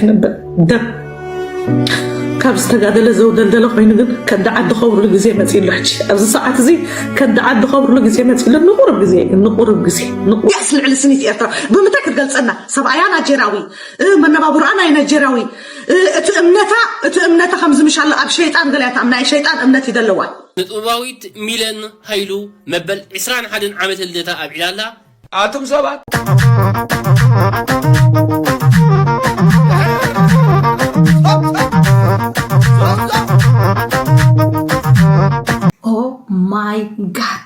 ክነብር ደም ካብ ዝተጋደለ ዘውደልደለ ኮይኑ ግን ከዲ ዓዲ ከብርሉ ግዜ መፂእሉ ሕጂ ኣብዚ ሰዓት እዚ ከዲ ዓዲ ከብርሉ ግዜ መፂእሉ ንቁርብ ግዜ ግን ንቁርብ ግዜ ንቁ ያስ ልዕሊ ስኒት ኤርትራ ብምንታይ ክትገልፀና ሰብኣያ ናጀራዊ እ፣ መነባብሮኣ ናይ ናጀራዊ እ፣ እቲ እምነታ እቲ እምነታ ከምዚ ምሻሎ ኣብ ሸይጣን ገለ እያ ትኣምና ሸይጣን እምነት ይደለዋ ንጥበባዊት ሚለን ሃይሉ መበል ዕስራን ሓደን ዓመተ ልደታ ኣብዒላ ኣላ። ኣቱም ሰባት Oh my god.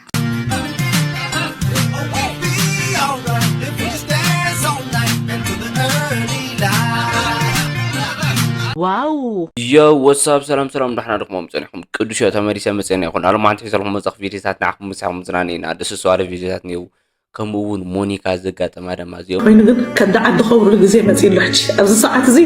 Wow. Yo, what's up? ሰላም ሰላም፣ ዳሕና ድኹም ጸኒሕኩም? ቅዱስ ዮ ተመሊሰ መጸና ይኹን። ኣሎም ሓንቲ ሒዘልኩም መጻኽ ቪዲዮታት ንዓኹም ምሳኹም ዝናነይና ደስ ዝዋለ ቪዲዮታት ነይሩ። ከምኡ እውን ሞኒካ ዘጋጠማ ደማ እዚኦም። ኮይኑ ግን ከዲ ዓዲ ከብርሉ ግዜ መፂእሉ ሕጂ ኣብዚ ሰዓት እዚ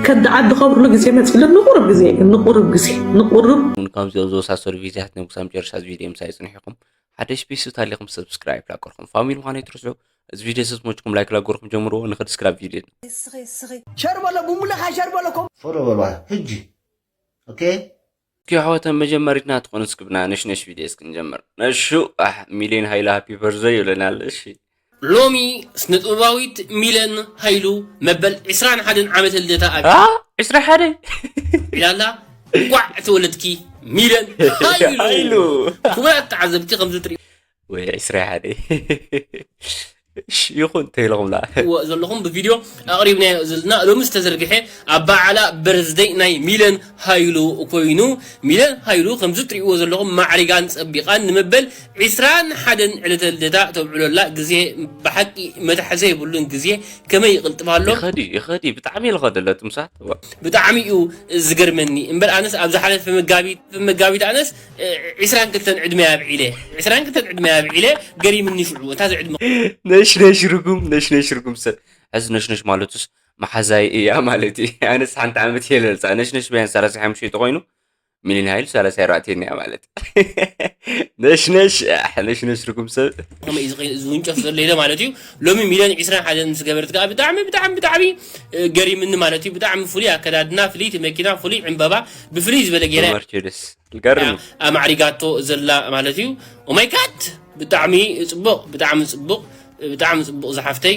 ከዲ ዓዲ ከብርሉ ግዜ መፂእሉ ንቁርብ ግዜ ግን ንቁርብ ግዜ ንቁርብ እውን ከምዚኦም ዝወሳሰሉ ቪዲዮታት ነይሩ። ክሳብ መጨረሻ እዚ ቪዲዮ ምሳይ ጽንሒኹም ሓደ ስፔስ ታሊኹም ሰብስክራይብ ላቀርኩም ፋሚሊ ምዃኑ ኣይትርስዑ። እዚ ቪዲዮ ስስ ሞችኩም ላይክ ላገርኩም ጀምርዎ። ንኽድ ስክራብ ቪዲዮ ሸር በሎ ብሙለኻ ሸር በለኩም ፎሎ በሏ ሕጂ ኦኬ እስኪ ኣሕዋተን መጀመሪትና ትኾኑ እስክብና ነሽነሽ ቪዲዮ እስክንጀምር ነሹ ኣሕ ሚሊዮን ሃይለ ሃፒ በርዘይ ይብለናል። እሺ ሎሚ ስነጥበባዊት ሚለን ሃይሉ መበል ዕስራን ሓደን ዓመተ ልደታ ኣብ አ ዕስራ ሓደ ኢላላ እንቋዕ ተወለድኪ ሚለን ሃይሉ ሃይሉ ክቡራት ተዓዘብቲ ከምዚ ትርኢ ወይ ዕስራ ሓደ እሺ ይኹን ተይለኹምላ ዘለኹም ብቪድዮ ኣቕሪብናዮ ዘለና ሎሚ ዝተዘርግሐ ኣብ በዓላ በርዝደይ ናይ ሚለን ሃይሉ ኮይኑ ሚለን ሃይሉ ከምዚ ትሪእዎ ዘለኹም ማዕሪጋን ጸቢቓን ንመበል ዕስራን ሓደን ዕለተ ልደታ ተብዕሎላ ግዜ ብሓቂ መታሕዘ የብሉን ግዜ ከመይ ይቕልጥፍ ኣሎ ይኸዲ ይኸዲ ብጣዕሚ ይልኸደለ ትምሳት ብጣዕሚ እዩ ዝገርመኒ እምበር ኣነስ ኣብ ዝሓለፈ መጋቢት መጋቢት ኣነስ ዕስራን ክልተን ዕድመ ኣብዒለ ዕስራን ክልተን ዕድመ ኣብዒለ ገሪምኒ ሽዑ እታ ዝዕድመ ነሽነሽ ርጉም ነሽነሽ ርጉም ሰብ ሕዚ ነሽነሽ ማለቱስ መሓዛይ እያ ማለት እዩ ኣነስ ሓንቲ ዓመት የለልፃ ነሽነሽ ቢያን ሰላሳ ሓሙሽተ ተኮይኑ ሚሊን ሃይል ሰላሳ ኣርባዕተ እያ ማለት ነሽነሽ ነሽነሽ ርጉም ሰብ ዝውንጨፍ ዘሎ ኢለ ማለት እዩ ሎሚ ሚሊዮን ዕስራን ሓደን ምስ ገበርት ከዓ ብጣዕሚ ብጣዕሚ ብጣዕሚ ገሪምኒ ማለት እዩ ብጣዕሚ ፍሉይ ኣከዳድና ፍልይቲ መኪና ፍሉይ ዕምበባ ብፍልይ ዝበለ ገይረ መርቸደስ ገርም ኣማዕሪጋቶ ዘላ ማለት እዩ ኦማይ ጋድ ብጣዕሚ ፅቡቅ ብጣዕሚ ፅቡቅ ብጣዕሚ ፅቡቅ ዝሓፍተይ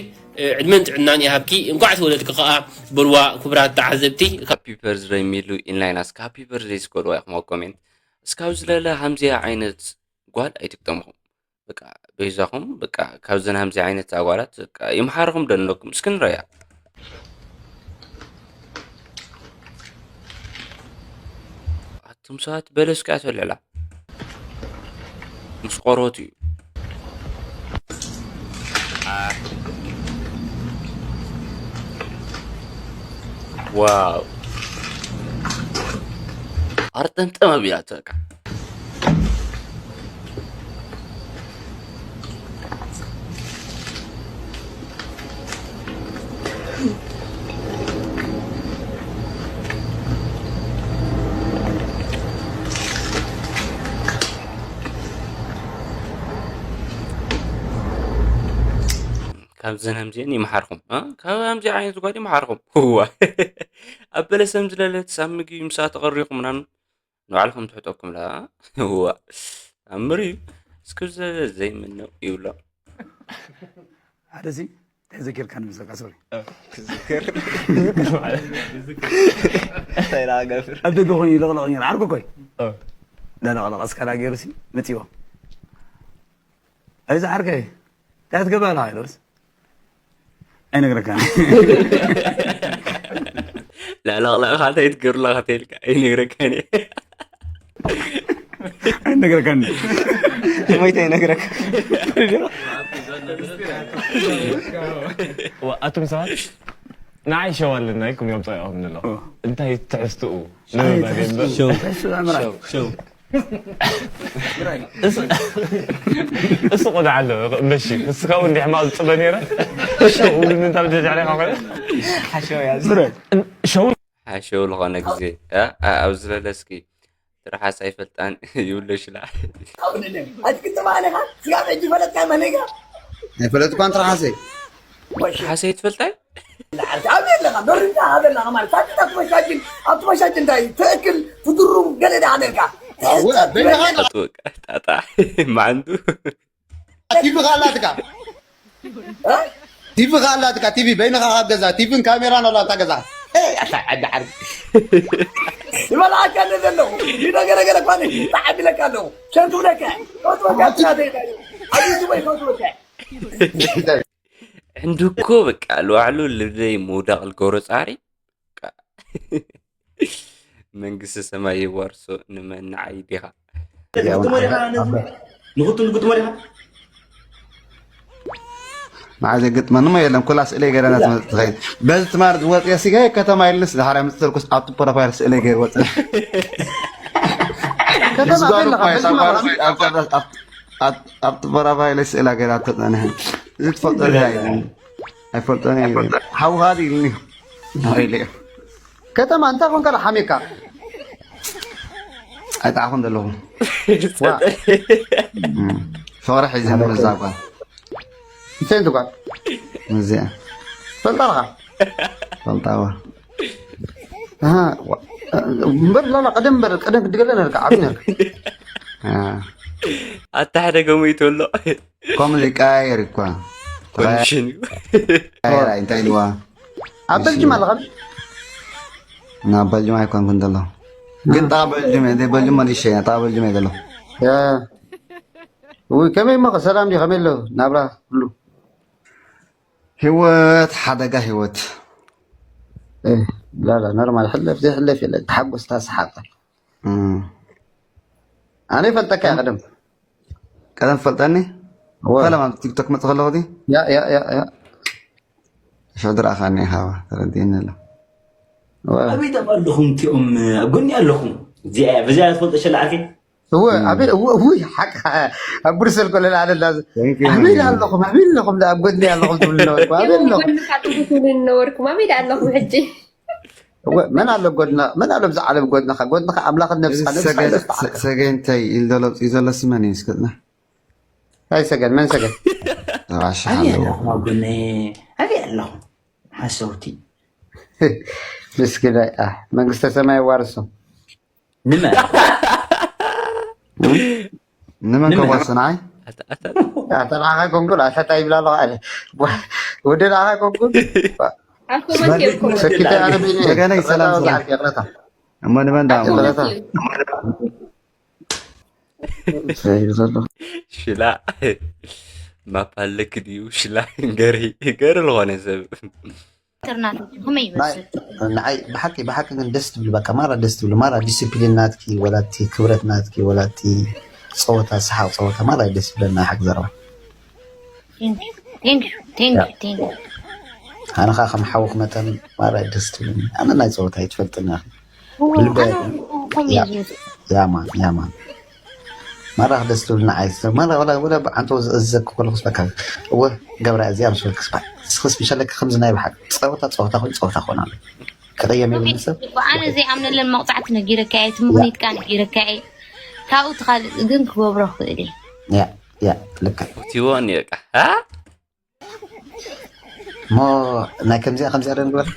ዕድመን ጥዕናን ይሃብኪ እንኳዕ ተወለድኪ ከዓ በልዋ ክቡራት ተዓዘብቲ ሃፒ በርዝደይ ሚሉ ኢንላይን ኣስክ ሃፒ በርዝደይ ስኮድዋ ኢኹም ኣብ ኮሜንት እስካብ ዝለለ ሃምዚያ ዓይነት ጓል ኣይትግጠምኹም በቃ በይዛኹም በቃ ካብዘን ሃምዚ ዓይነት ኣጓላት በቃ ይምሓርኹም ዶ ኣለኩም እስኪ ንረያ ኣቱም ሰባት በለስ ከኣ ተልዕላ ምስ ቆሮት እዩ ዋው ኣርጠንጠም ኣቢላቶ በቃ ካብዘን ከምዚአን ይመሓርኩም ካብ ከምዚ ዓይነት ጓድ ይመሓርኩም ዋ ኣብ በለሰም ዝለለት ሳብ ምግቢ ምሳ ተቐሪኹም ምናምን ንባዕልኹም ትሕጠኩም ላ ዋ ኣምር እዩ እስክብ ዝበለ ዘይምነው ይብሎ ሓደ ሲ እንታይ ዘኪርካኒ ምሰካ ሶሪ ኣብ ደገ ኮይኑ ይለቕለቕ ነይሩ ዓርኩ ኮይ እንዳለቕለቐ እስካላ ገይሩ ሲ መፂዎ ኣይዚ ዓርከይ እንታይ ትገብር ኣለኻ ኢሉስ ኣይነግረካን ላዕላቕላቕ ካልታ ይትገብርላ ከተልካ ኣይነግረካን ኣይነግረካን ሞይተ ይነግረካ ኣቱም ሰባት ንዓይ ሸው ኣለና ኢልኩም እዮም ፀቂቖም ንሎ እንታይ ትሕዝትኡ ንምባል እምበር ሸው እሱ ቆልዓ ኣሎ እምበሺ እስኻ እውን እንዲሕማ ዝፅበ ነይረ ሸው እብሉኒ እንታ ብጀጃዕሬኻ ኮይነ ሓሸው ያዝ ሸው ሓሸው ዝኾነ ግዜ ኣብ ዝለለ እስኪ ትርሓስ ኣይፈልጣን ይብሎ ሽላ ኣይትግጥማለኻ ስጋብ ሕጂ ፈለጥካ መነጋ ኣይፈለጥኳን ትርሓሰይ ትርሓሰይ ትፈልጣይ ዓርኪ ኣብ የለኻ ዶሪንካ ኣብ የለኻ ማለት ሳኪት ኣብ ትመሻጅን ኣብ ትመሻጅን እንታይ ትእክል ትድሩም ገለ ዳ ኣለልካ ወ- በይንኻ ጣጣ ማዓንዱ ቲቪ ካላትካ ቲቪ ካላትካ ቲቪ በይንኻ ካብ ገዛ ቲቪን ካሜራን ኣላ እታ ገዛ። ኣታ ዓዲ ዓርኪ ይበልዓካ እንደ ዘለኹ ይነገረገረ እኳ ተዓቢለካ ኣለኹ ሸንቱ ብለካ ከትበካ ትናተይታዩ ኣብ ዩቱበይ ከትበካ ዕንዱ እኮ በቃ ልባዕሉ ልብደይ ምውዳቕ ልገብሮ ፃዕሪ በቃ። መንግስቲ ሰማይ የዋርሶ ንመን ንዓይ ዲኻ ንኽትሞ ዲኻ ነዚ ንኽቱ ንግጥሞ ዲኻ መዓዘ ግጥመንሞ የለን ኩላ ስእለይ ገይረ ናት መፅእ ትኸይድ በዚ ትማር ዝወፅየ ስገ ከተማ የለስ ዝሓራ ምፅተልኩስ ኣብቲ ፕሮፋይል ስእለይ ገይር ወፅእ ከተማ ምስጓሩ በለኻ እኳ በዚ የሳጓሩ ማለት ኣብቲ ፕሮፋይል ስእላ ገይራ ተፀንሐ እዚ ትፈልጦ ድያ ኣይፈልጦን እየ ሓውኻ ድዩ ኢልኒ ኢለ ከተማ እንታይ ኮንካ ሓሜካ ኣይጣዕኹም ዘለኹ ፍቕሪ ሒዘ መዛጓ እንታይ ትጓል እዚኣ ፈልጣልኻ ፈልጣዋ እምበር ላላ ቀደም እምበር ቀደም ክትገለ ነርካ ዓብዩ ነርካ ኣታ ሓደ ገሙ ይተሎ ከምዚ ቀያየር እኳ ኮንሽን እዩ ቀያየር እንታይ ኢልዋ ኣብ በልጅም ኣለኻ ናብ በልጅም ኣይኮንኩን ዘሎ ግን ጣ በልጅም እ በልጅም መሊሸ ጣ በልጅም እየ ዘሎ ውይ ከመይ እሞ ሰላም ድዩ ከመይ ኣሎ ናብራ ኩሉ ህይወት ሓደጋ ህይወት እ፣ ላላ ኖርማል ሕለፍ ዘይሕለፍ የለ ተሓጎስታ ሰሓቅ እም። ኣነ ይፈልጠካ እየ ቀደም ቀደም ትፈልጠኒ እወ። ፈለማ ኣብ ቲክቶክ መፅ ከለኹ ዲ ያ ያ ያ ያ ሽዑ ድረኣኻኒ ኢኻ ተረዲእኒ ኣሎ እወ። ኣበይ ጠፍ ኣለኹም እቲኦም ኣብ ጎኒ ኣለኹም እዚኣ እያ በዚኣ ትፈልጦ ሸላ ዓርከይ እወ ኣበይ እወ እወ ሓቅ ኣብ ብርሰል ኮለል ኣለላ Thank you, ኣበይ man. ኣለኹም ኣበይ ኣለኹም ኣብ ጎኒ ኣለኹም ትብሉ ነበርኩም ኣበይ ኣለኹም ጎንካ ጥቡት ትብሉ ነበርኩም ኣበይ ደኣ ኣለኹም ሕጂ እወ መን ኣሎ ጎድና መን ኣሎ ብዛ ዓለም ጎድንኻ ጎድንኻ ኣምላኽን እዚ ነብስኻ ነብስኻ ሰገን- ነብስኻ ሰ- ሰገን እንታይ ኢሉ ዘሎ ለውፂ ዘሎ ስመን እዩ እስከጥና ኣይ ሰገን መን ሰገን ረባሻ ኣበይ ኣለዎ ኣለኹም ኣብ ጎኒ ኣበይ ኣለኹም ሓሰውቲ ምስኪናይ ኣሕ መንግስተ ሰማይ ዋርሶም ንመን ንመን ንመን? ከዋርሶ ንዓይ ኣተ ንዓኻ ኮንኩን ኣተ እንታይ ይብላ ኣለኹ ኣለ ወደ ንዓኻ ኮንኩን ኣብ ኮመንት እዮም ኮመንት ሰኪተ ኣነ በይነ ወገነይ ሰላም ሰላም ይቕረታ እሞ ንመን ዳ ኣብ ኮመንት እዮም ይቕረታ ሽላ ማፕ ኣለክ ድዩ ሽላ ገሪ ገሪ ዝኾነ ሰብ ትርናት ከመይ ይመስል? ንዓይ ብሓቂ ብሓቂ ግን ደስ ትብሉ በቃ ማራ ደስ ትብሉ ማራ ዲስፕሊን ናትኪ ወላቲ ክብረት ናትኪ ወላቲ ፀወታ ሰሓቅ ፀወታ ማራ ደስ ትብለና ሓቂ ዘረባ Thank you, thank you, thank you. ኣነ ከዓ ከም ሓውክ መጠን ማራ ደስ ትብለኒ ኣነ ናይ ፀወታ ይትፈልጥና ልበ ከመይ ዝብል ያማን ያማን ማራ ደስ ትብል ንዓይ ማራ ወላ ወላ ብዓንቶ ዝእዘክ ከለኹስ በቃ እወ ገብራ እዚኣ ምስ በልክስ በቃ ንስኽስ ምሸለክ ከምዚ ናይ ብሓቂ ፀወታ ፀወታ ኮይኑ ፀወታ ክኾን ኣሎ ክቕየም የብሉ ሰብ ኣነ ዘይኣምነለን መቕፃዕቲ ነጊረካ እየ እቲ ምኽኒትካ ነጊረካ እየ ካብኡ ትኻልእ ግን ክገብሮ ክእል እየ ያ ያ ልክዕ ቲዎ እኒኦ ቃ እሞ ናይ ከምዚኣ ከምዚኣ ዶ ንግበር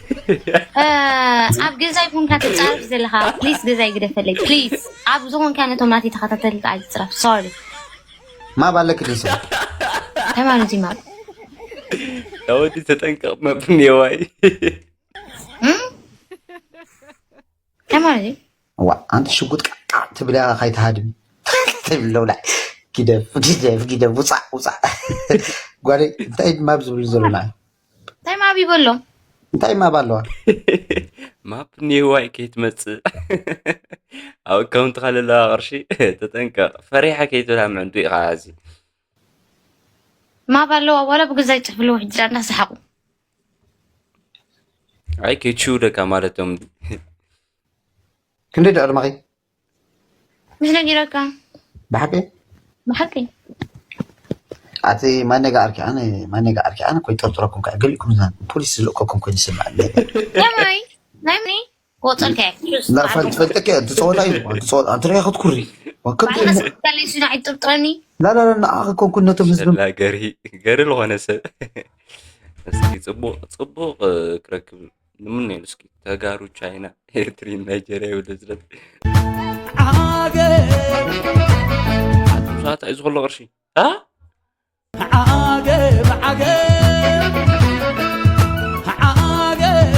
ኣብ ገዛይ ኮንካ ትፃረፍ ዘለካ ፕሊስ ገዛይ ግደፈለይ ፕሊስ ኣብ ዝኾንካ ነቶም ናተይ ተኸታተልካ ኣይትፅረፍ ሶሪ ማብ ኣለክ ድንሰ ሃይማኖት ይማር ወዲ ተጠንቀቕ መብኔዋይ ሃይማኖት ዋ ኣንቲ ሽጉጥ ቃቃ ትብልያ ካይትሃድሚ ትብለውላ ግደፍ ግደፍ ግደፍ ውፃዕ ውፃዕ ጓለይ እንታይ ድማ ዝብሉ ዘለና እንታይ ማብ ይበሎም እንታይ ማብ ኣለዋ ማፕ ኔዋይ ከይትመፅእ ኣብ ኣካውንትካ ለለዋ ቅርሺ ተጠንቀቕ ፈሪሓ ከይትብላ ምዕንዱ ኢኻ እዚ ማብ ኣለዋ ዋላ ብገዛ ይፅሕፍለዎ ሕጂ እንዳሰሓቁ ኣይ ከይችውደካ ማለቶም ክንደይ ዶ ዕድመኺ ምስ ነጊረካ ብሓቂ ብሓቂ ኣቲ ማነጋ ኣርኪ ኣነ ማነጋ ኣርኪ ኣነ ኮይ ጠርጥረኩም ከዓ ገሊእኩም ዛ ፖሊስ ዝልእከኩም ኮይኑ ይስማዕ ከማይ ናይ ምኒ ቆፀልካ ትፈልጥክ ትፀወታ እዩ ትፀወት ኣንተ ሪያ ክትኩሪ ባሕና ስልካ ለይሱና ኣይትጥርጥረኒ ላላላ ንዓኺ ኮንኩን ነቶም ህዝብም ሸላ ገሪ ገሪ ዝኾነ ሰብ እስኪ ጽቡቕ ጽቡቕ ክረክብ ንምነየሉ። እስኪ ተጋሩ፣ ቻይና፣ ኤርትሪን ናይጀርያ ይብሉ። ስለዚ ዓገብ ኣቱም ሰዓት እዩ ዝኸሎ ቅርሺ ኣ ዓገብ ዓገብ ዓገብ።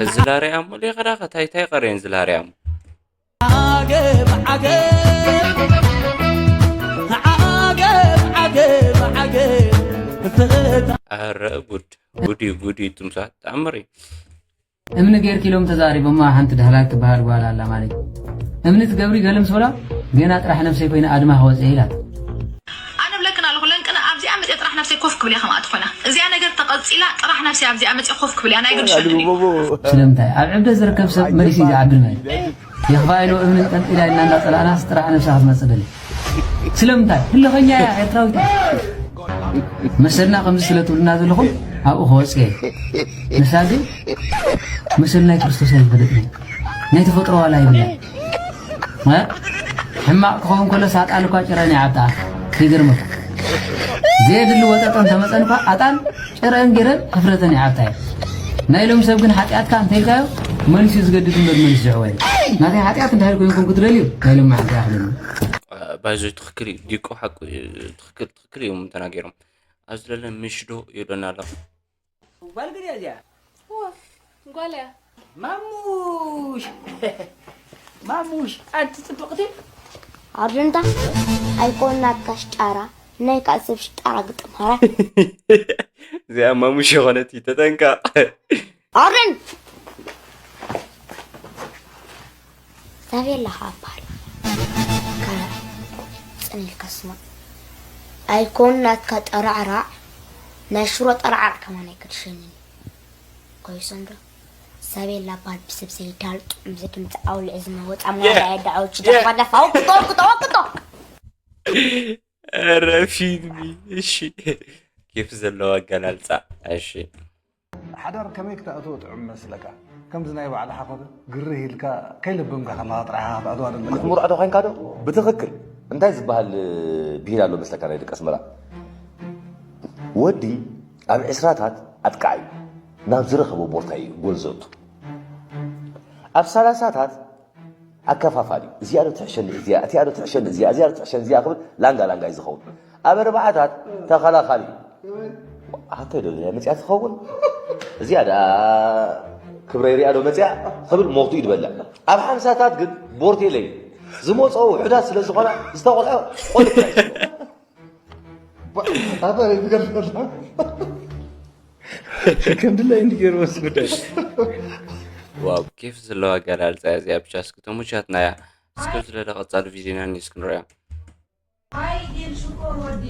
እዚ ላርያ እሞ ሌኸዳኸ ታይ ታይ ቀርየን እዚ ላርያ እሞ ዓገብ ዓገብ ዓገብ ዓገብ ዓገብ ፍታ። ኣረ ጉድ ጉድ እዩ ጉድ እዩ። እቱም ሰዓት ተኣምር እዩ። እምኒ ጌርኪ ኢሎም ተዛሪቦማ። ሓንቲ ዳህላክ ትበሃል ጓል ኣላ ማለት እዩ። እምኒ ትገብሪ ገልም ሶላ ገና ጥራሕ ነብሰይ ኮይነ ኣድማ ክወፅእ ኢላት። ኣነ ብለክን ኣለኹ ለንቅነ ኣብዚኣ መፅአ ጥራሕ ነብሰይ ኮፍ ክብል እያ ከምኣ ትኾና እዚኣ ነገር ተቐፂላ ጥራሕ ነብሰይ ኣብዚኣ መፅአ ኮፍ ክብል እያ ናይ ግድሽ ኣለኒ። ስለምንታይ ኣብ ዕብደት ዝርከብ ሰብ መሊሱ እዩ ዝዓቢ ማለት የኽፋ ኢሎ እምኒ ጠልጢላ ኢልና እንዳፀላእናስ ጥራሕ ነብሳ ክትመፅእ ደሊ። ስለምንታይ ህልኸኛ እያ ኤርትራዊት እያ። መሰልና ከምዚ ስለ ትብሉና ዘለኹም ኣብኡ ክወፅእ እየ። ንሳ ግን መሰል ናይ ክርስቶስ ኣይትፈልጥን እያ። ናይ ተፈጥሮ ዋላ ይብላ። እ? ሕማቕ ክኸውን ከሎ ሳጣን እኳ ጭረን ይዓብጣ። ይገርመካ። ዘየድሊ ወጠጠን ተመፀን እኳ ኣጣን ጭረን ገይረን ሕፍረተን ይዓብጣ እየ። ናይ ሎም ሰብ ግን ሓጢኣትካ እንተኢልካዮ መሊሱ ዝገድድ እምበር መሊሱ ዝሕወ ናተይ ሓጢኣት እንታይ ኮይንኩም ክትደልዩ ናይ ሎም ሓጢኣ ክደልዩ። ባይዞ ትኽክል እዩ ዲቆ ሓቁ እዩ። ትኽክል ትኽክል እዮም ተናገሮም። ኣብዚ ለለ ምሽ ዶ ይብለና ኣሎ። ጓል ግን እያ እዚኣ። እወ፣ ጓል እያ። ማሙሽ! ማሙሽ፣ ኣንቲ ጽብቕቲ። ኣርድንታ ኣይኮን ናትካ ሽጣራ፣ ናይ ካልእ ሰብ ሽጣራ ግጥም ሃራ። እዚኣ ማሙሽ የኾነት እዩ፣ ተጠንቀቕ። ኣርን! ሳቤላ ኸዓ እበሃል። ካራ፣ ጽን ኢልካ ስማዕ። ኣይኮን ናትካ ጠራዕራዕ፣ ናይ ሽሮ ጠራዕራዕ ከማን ኣይክድሸንን እዩ። ኮይሶም ዶ? ሳቤላ እበሃል ብስብ ዘይዳል ጥዑም ዝድምፂ ኣውልዕ ዝመወፃ ሞዳ የዳዓዎች ደፋ ደፋ ወቅጦ ወቅጦ ወቅጦ። ኧረ ፊልሚ እሺ። ኬፍ ዘለዎ ኣገላልፃ። እሺ። ሓዳር ከመይ ክተእትዎ ጥዑም መስለካ? ከምዚ ናይ ባዕልኻ ኮነ ግርህ ኢልካ ከይለበምካ ከለኻ ጥራሕ ኢኻ ክትኣትዋ ደለካ። ምርዖ ዶ ኮይንካ ዶ? ብትኽክል እንታይ ዝበሃል ብሂል ኣሎ መስለካ ናይ ደቂ ኣስመራ? ወዲ ኣብ ዕስራታት ኣጥቃዒ ናብ ዝረኸቦ ቦርታ እዩ ጎል ዘእቱ። ኣብ ሰላሳታት ኣከፋፋሊ፣ እዚኣ ዶ ትሕሸኒ እዚኣ፣ እቲኣ ዶ ትሕሸኒ እዚኣ፣ እዚኣ ዶ ትሕሸኒ እዚኣ ክብል ላንጋ ላንጋ እዩ ዝኸውን። ኣብ ኣርባዓታት ተኸላኻሊ፣ ኣንተ ዶ እዚኣ መፅያ ትኸውን? እዚኣ ደኣ ክብረይ ሪኣ ዶ መፅያ ክብል ሞቱ እዩ ዝበልዕ። ኣብ ሓምሳታት ግን ቦርቴለይ ዝመፅኦ ውሑዳት ስለ ዝኾና ዝተቆልዐ ቆልዑ ጥራይ እዩ። ኣታ ይትገርም። ከም ድላይ እንዲ ገይሩ ወስ ጉዳይ። ዋው ኬፍ ዘለዋ ኣገላልፃ እያ እዚኣ ብቻ እስኪ ተመቻትና እያ። እስኪ ኣብዚ ለለ ቀፃሊ ቪድዮና እንዲስ ክንሪኦ። ኣይ ግን ሽኮር ወዲ።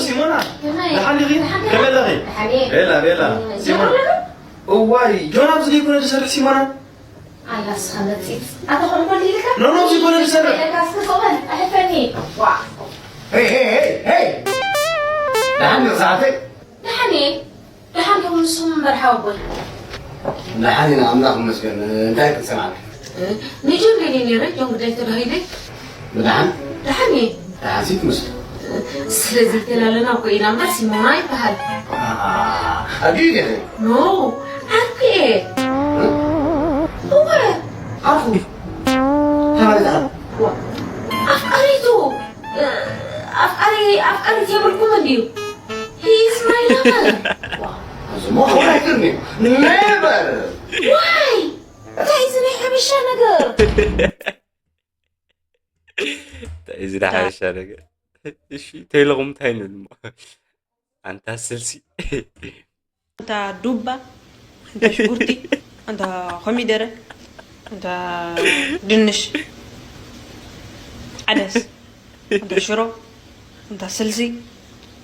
ሲሞና ደሓን ዲኺ? ከመይ ኣለኺ? ደሓን እየ። ቤላ ቤላ። ሲሞና። እዋይ ጆን ኣብዚ ዘይኮነ ዝሰርሕ ሲሞና። ኣላ ስኻ መጺት ኣታ ኾንኮል ኢልካ ኖ ኖ እዚ ኮነ ዝሰርሕ ኢልካ እስከ ጾመን ኣሕፈኒ ዋ ሄይ ሄይ ሄይ ሄይ ደሓን ዲኺ ሰዓተይ ደሓን እየ ደሓን ቶም ንስኹም እምበር ሓወቦይ ደሓን ኢና ኣምላኽ ይመስገን እንታይ ክንሰማዕካ ንጆን ደልየ ነይረ ጆን ግዳይ ተባሂለ ብደሓን ደሓን እየ ደሓን ሲ ትመስል ስለዚ ይፈላለና እኮ ኢና እምበር ሲሞና ይበሃል ኣድዩ ዲኺ ኖ ዓርኩ እየ እወ ዓርኩ ተባለ ዓርኩ ኣፍቃሪቱ ኣፍቃሪ ኣፍቃሪት የብልኩም እንድዩ He is my lover እሞ ሆናይትኒ ነበር ዋይ እንታይ እዚ ናይ ሓበሻ ነገር እንታይ እዚ ናይ ሓበሻ ነገር እሺ ተይለኹም እንታይ ንብል እሞ ኣንታ ስልሲ ኣንታ ዱባ ኣንታ ሽጉርቲ ኣንታ ኮሚደረ ኣንታ ድንሽ ዓደስ ኣንታ ሽሮ ኣንታ ስልሲ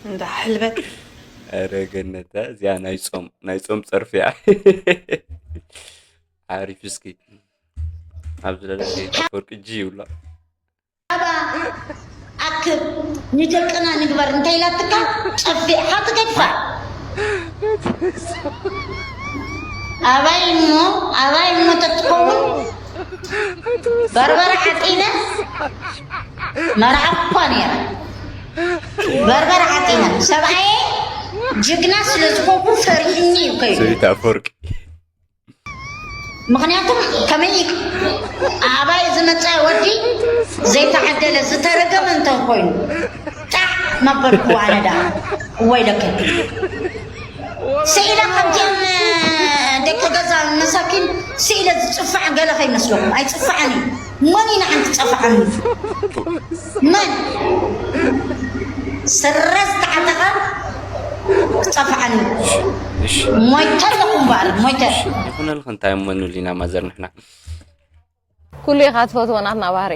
ኣንታ ሕልበት ኧረ ገነታ እዚኣ ናይ ጾም ናይ ጾም ጸርፊ እያ ሓሪፍ እስኪ ኣብዚ ለለ ሰይድ ኣፈወርቂ እጂ ይብሎ ኣባ ኣክብ ንደቅና ንግበር እንታይ ኢላትካ ጨፊዕካ ትገድፋ ኣባይ እሞ ኣባይ እሞ ተትኸውን በርበረ ሓፂነ መርዓ እኳ ነይረ በርበር ዓጢነ ሰብኣየ ጅግና ስለ ዝኾንኩ ፈሪሕኒ እዩ ከይዱ። ሰበይቲ ኣፈወርቂ ምኽንያቱም ከመይ ኣባይ ዝመፀ ወዲ ዘይተዓደለ ዝተረገመ እንተኮይኑ ጣዕ መበልኩ ኣነ ዳ እወይለከ ስኢለ ከምዚኦም ደቂ ገዛ መሳኪን ስኢለ ዝፅፋዕ ገለ ከይመስለኩም ኣይፅፋዕን እዩ። መን ኢና ሓንቲ ፀፋዓኒ መን ስረ ዝተዓጠቐ ክፀፋዓኒ ሞይተ ኣለኹ እምበኣር ሞይተ ይኹነልክ እንታይ እሞ ንብሊና ማዘር ንሕና ኩሉ ኢኻ ትፈትዎ ናትና ባህሪ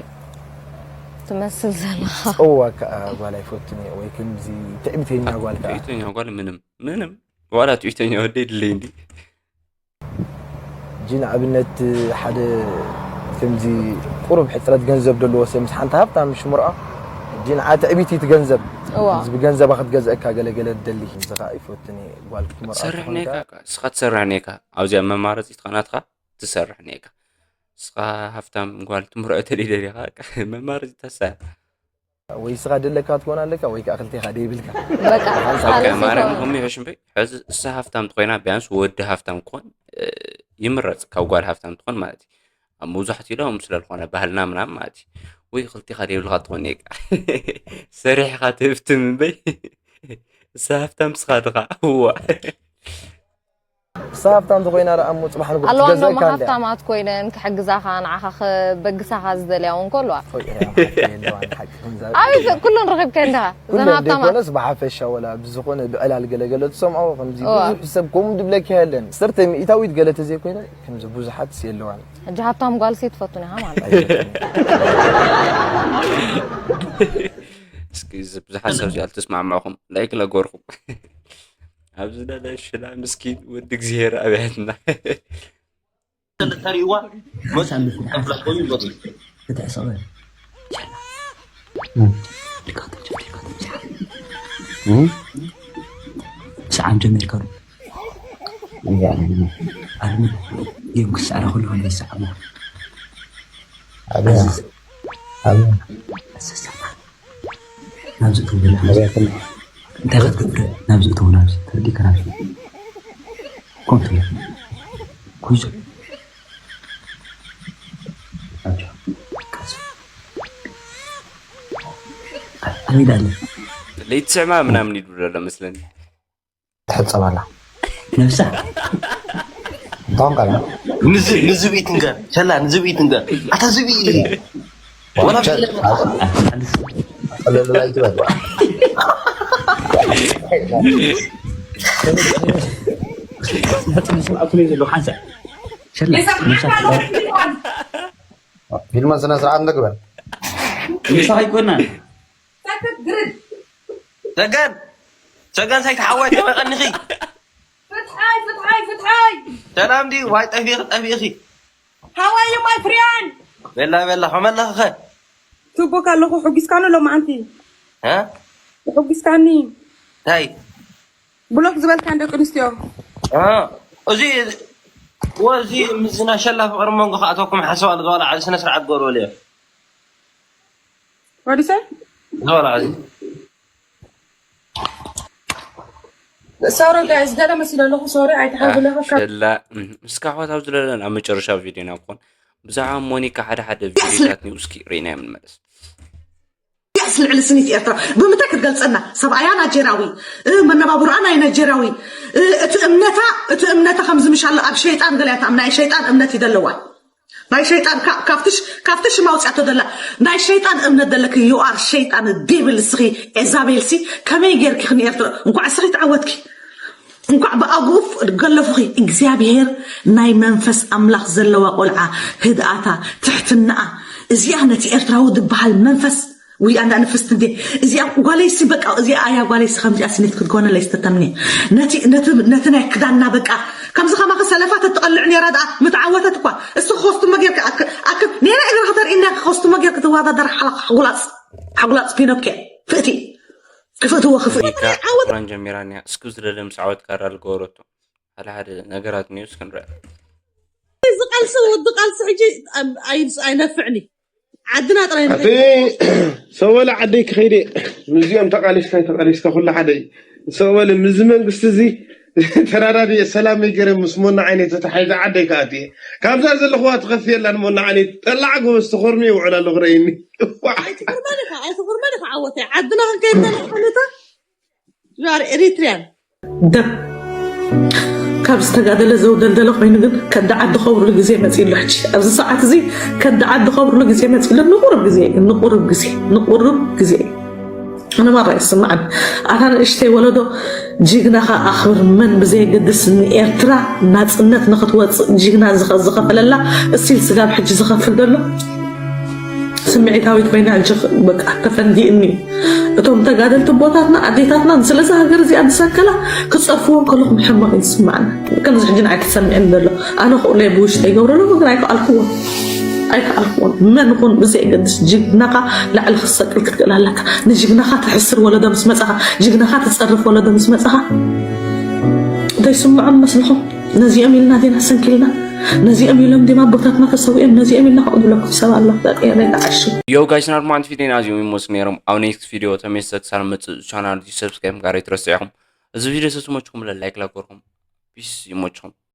ትመስል ዘለኻ ፀዋ ከዓ ጓል ኣይፈቱን እየ ወይ ከምዚ ትዕቢተኛ ጓል ከዓ ትዕቢተኛ ጓል ምንም ምንም ዋላ ትዕቢተኛ ወደ ይድለይ እንዲ እጂ ንኣብነት ሓደ ከምዚ ቁሩብ ሕፅረት ገንዘብ ዘለዎ ሰብ ምስ ሓንቲ ሃብታም ሽምርዖ እጂ ንዓ ትዕቢት እዩ እቲ ገንዘብ እዋ እዚ ብገንዘባ ክትገዝአካ ገለገለ ትደሊ እዚ ከዓ ይፈትን እየ ጓል ክትመርዖ ትሰርሕ ተኾይንካ ኔካ ስኻ ትሰርሕ ኔካ ኣብዚኣ መማረፂት ኻናትካ ትሰርሕ ኔካ ስኻ ሃፍታም ጓል ትምርዖ ተደይደሊኻ መማረፂት ተሳ ወይ ስኻ ደለካ ትኮን ኣለካ ወይ ከዓ ክልቴኻ ደይብልካ በቃ ማርያም ከምኡ ይሕሽ እምበይ ሕዚ እሳ ሃፍታም ትኮይና ቢያንስ ወዲ ሃፍታም ክኾን ይምረፅ ካብ ጓል ሃፍታም ትኾን ማለት እዩ ኣብ መብዛሕትኡ ኢሎም ስለ ዝኾነ ባህልና ምናምን ማለት እዩ ወይ ክልቴኻ ደይብልካ ትኾን እየ ሰሪሕኻ ትህፍትም እምበይ እሳ ሃፍታም ስኻ ድኻ እዋ እሳ ሃፍታም ተኮይና ደኣ እሞ ፅባሕ ንጉ ኣለዋ እንዶሞ ትገዝእካ እንድያ ሃፍታማት ኮይነን ክሕግዛኻ ንዓኻ ክበግሳኻ ዝደልያ እውን ከልዋ ቆይ፣ እያ፣ ሓፍተይ ኣለዋ፣ ንሓቂ፣ ከምዛ- ኣበይ ኩሉን ረኺብከ እንዲኻ ኩሉ እዘን ሃብታማት ዘይኮነስ ብሓፈሻ ወላ ብዝኾነ ብዕላል ገለገለ ትሰምዖ ከምዚ እዋ። ብዙሕ ሰብ ከምኡ ድብለኪ የለን ሰርተ ሚእታዊት ገለ ተዘይኮይነ ከምዚ ብዙሓት የለዋን ሕጂ ሃብታም ጓልሲ ትፈቱን ኢኻ ማለት እስኪ እዚ ብዙሓት ሰብ እዚኣ ልትስማዕምዕኹም ላይክ ለገርኹም ኣብዚ ደለ ሽላ ምስኪን ወዲ እግዚኣብሔር ኣብያትና ተሪእዋ መብላ ኮይኑ ይወጡ ክትዕሰበ ሰዓም ጀሚርካ ዶ ኣልሚ ጌም ክሰዕረ ከለኹ ንሰዓሞ ናብዚ እተው በላ እንታይ ክትገብር ናብዚ እተው ናብዚ ተረዲእካ ናብዚ ኮንቱ ኩይዞ ኣጆ ቀስ ኣበይ ዳለ ለይቲ ስዕማ ምናምን ይድብሎ ኣሎ መስለኒ ትሕጸብ ኣላ ነብሳ እንታውን ቃል ንዝብኢ ትንገር ሸላ ንዝብኢ ትንገር ኣታ ዝብኢ ወላ ለለላይ ትበል ሰብኣቱ ናይ ዘለዉ ሓንሳእ ሸላ ነብሳ ፊልማ ስነ ስርዓት ንግበር ምሳኻ ይኮና ሰገን ሰገን ሳይተሓዋይ ተመቐንኺ ፍትሓይ ፍትሓይ ፍትሓይ ሰላም ድዩ ዋይ ጠፊኺ ጠፊኺ ሃዋይ ማይ ፍሪያን ቤላ ቤላ ከመለኽኸ ትቦካ ኣለኹ ሕጊስካኒ ሎማዓንቲ እ? ሕጊስካኒ እንታይ ብሎክ ዝበልካን ደቂ ኣንስትዮ እ፣ እዚ ወዚ ምስ ናሸላ ፍቅሪ መንጎ ከኣተኩም ሓሰባ ዝበላ ዓዚ ስነ ስርዓት ገበርበል እዮም ወዲሰ ዝበላ ዓዚ ሶሪ ጋይስ ገለ መሲለ ኣለኹ ሶሪ ኣይተሓጉለኻ ካብ ሸላ እም፣ እስካ ኣሕዋት ኣብዚ ዘለና ኣብ መጨረሻ ቪድዮ ኢና ክኾን ብዛዕባ ሞኒካ ሓደ ሓደ ቪድዮታት ኒው እስኪ ርኢና እዮም ንመለስ ያስ ልዕሊ ስኒት ኤርትራ ብምንታይ ክትገልፀና ሰብኣያ ናጀራዊ እ፣ መነባብሮኣ ናይ ናጀራዊ እ፣ እቲ እምነታ እቲ እምነታ ከምዚ ምሻሎ ኣብ ሸይጣን ገለ እያ ትኣምና ናይ ሸይጣን እምነት እዩ ዘለዋ ናይ ሸይጣን ካ- ካብቲ ሽ- ካብቲ ሽም ኣውፅኣቶ ዘላ ናይ ሸይጣን እምነት ዘለኪ you are ሸይጣን ዴብል እስኺ ኤዛቤል ሲ ከመይ ጌርኪ ክንኤርትራ እንኳዕ እስኺ ተዓወትኪ እንኳዕ ብኣግኡፍ ገለፉኺ እግዚኣብሄር ናይ መንፈስ ኣምላኽ ዘለዋ ቆልዓ ህድኣታ ትሕትናኣ እዚኣ ነቲ ኤርትራዊ ዝበሃል መንፈስ ውይ ኣንዳ ንፍስት እንዴ እዚኣ ጓለይሲ በቃ እዚኣ ኣያ ጓለይሲ ከምዚኣ ስኒት ክትኮነ ለይስተተምኒ ነቲ ነቲ ነቲ ናይ ክዳና በቃ ከምዚ ከማኺ ሰለፋ ተትቐልዕ ነራ ደኣ ምተዓወተት እኳ እስቲ ኮስቱመ ጌርካ ኣክ ኣክ ኔራ እግሪ ከተርእና ኮስቱመ ጌርካ ትወዳደር ሓላ ሓጉላጽ ሓጉላጽ ፒኖኪያ ፍእቲ ክፍእትዎ ክፍእ ሞኒካ ቁራን ጀሚራ እኒያ እስኪ ዝለለ ምስ ዓወት ካራ ዝገበረቶ ሓደ ሓደ ነገራት ኒውስ ክንረአ እዚ ቃልሲ ወዲ ቃልሲ ሕጂ ኣይነፍዕኒ ዓድና ጥራይ ኣቲ ሰወለ ዓደይ ክኸይደ ምስዚኦም ተቃሊስካ ተቃሊስካ ኩሉ ሓደ እዩ። ሰወለ ምዚ መንግስቲ እዚ ተራዳዲ ሰላም ይገረ ምስ ሞና ዓይነት ተታሒዘ ዓደይ ከኣቲ ካብዛ ዘለኹዋ ትኸፍየላን ሞና ዓይነት ጠላዕ ጎበዝ ተኾርሚ ይውዕል ኣለኹ ረእይኒ። ኣይትኹርመን ኢኻ ኣይትኹርመን ኢኻ ዓወተይ ዓድና ክንከይድና ንሓነታ you are Eritrean ደም ካብ ዝተጋደለ ዘውደልደለ ኮይኑ ግን ከዲ ዓዲ ከብርሉ ግዜ መፂሉ ሕጂ ኣብዚ ሰዓት እዚ ከዲ ዓዲ ከብርሉ ግዜ መፂሉ ንቁርብ ግዜ እዩ ንቁርብ ግዜ ንቁርብ ግዜ እዩ። ኣነ ማራ ይስማዓኒ ኣታ ንእሽተይ ወለዶ ጅግናኻ ኣኽብር መን ብዘየገድስ ንኤርትራ ናፅነት ንክትወፅእ ጅግና ዝኸ- ዝኸፈለላ እስቲል ስጋብ ሕጂ ዝኸፍል ዘሎ ስምዒታዊት ኮይና ሕጂ በቃ ተፈንዲእኒ እቶም ተጋደልቲ ቦታትና ኣዴታትና ስለዚ ሃገር እዚኣ ዝሰከላ ክፀርፍዎም ከለኹም ሕማቕ እዩ ዝስማዓኒ ከምዚ ሕጂ ንዓይ ክሰምዕኒ ዘሎ ኣነ ክእሎ ብውሽጠ ይገብረሉ ግን ኣይከኣልክዎ ኣይከኣልክዎን መን ኹን ብዘየገድስ ጅግናኻ ላዕሊ ክትሰቅል ክትክእል ኣለካ ንጅግናኻ ትሕስር ወለዶ ምስ መፃኻ ጅግናኻ ትፀርፍ ወለዶ ምስ መፃኻ እንታይ ስምዖም መስልኹም ነዚኦም ኢልና ዲና ሰንኪልና ነዚኦም ኢሎም ዲማ ኣቦታትና ተሰዊኦም ነዚኦም ኢልና ከምኡ ዝብለኩም ሰብ ኣሎ በጥየበይ ተዓሹ Yo guys፣ ናርማንት ቪዲዮና እዚኦም ይመስሉ ነይሮም። ኣብ ኔክስት ቪዲዮ ተመልሰ ክሳብ መፅእ ቻናል ሰብስክራይብ ጋር ይትረስዑ ኢኹም። እዚ ቪዲዮ ሰስመችኩም ለላይክ ላጎርኩም ፒስ ይመችኹም።